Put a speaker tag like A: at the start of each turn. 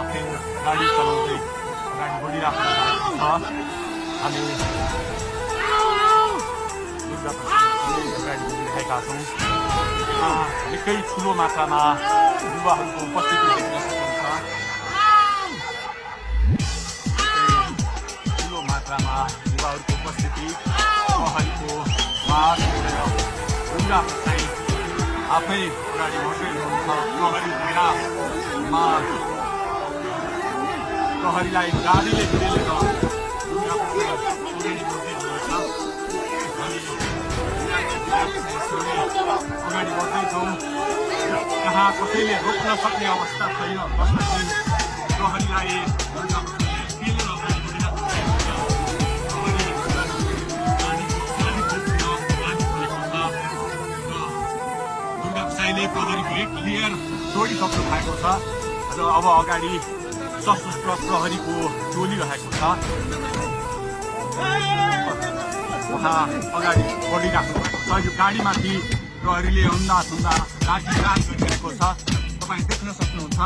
A: आफै गाडी चलाउँदै अगाडि बढिरहेको छ। हामी अगाडि बढिरहेका छौँ। निकै ठुलो मात्रामा युवाहरूको उपस्थिति देख्न सकिन्छ। ठुलो मात्रामा युवाहरूको उपस्थिति, प्रहरीको माग ढुङ्गा चाहिँ आफै अगाडि बढ्दै हुनुहुन्छ। प्रहरीलाई गाडीले भिडेर अगाडि बढ्दैछौँ। कहाँ कसैले रोक्न सक्ने अवस्था छैन। जसपछि प्रहरीलाई प्रहरीको एक लेयर तोडिसक्नु भएको छ र अब अगाडि सशस्त्र प्रहरीको टोली रहेको छ। उहाँ अगाडि बढिराख्नु भएको छ। यो गाडीमाथि प्रहरीले अन्दाज लाठीचार्ज गरिरहेको छ। तपाईँ देख्न सक्नुहुन्छ।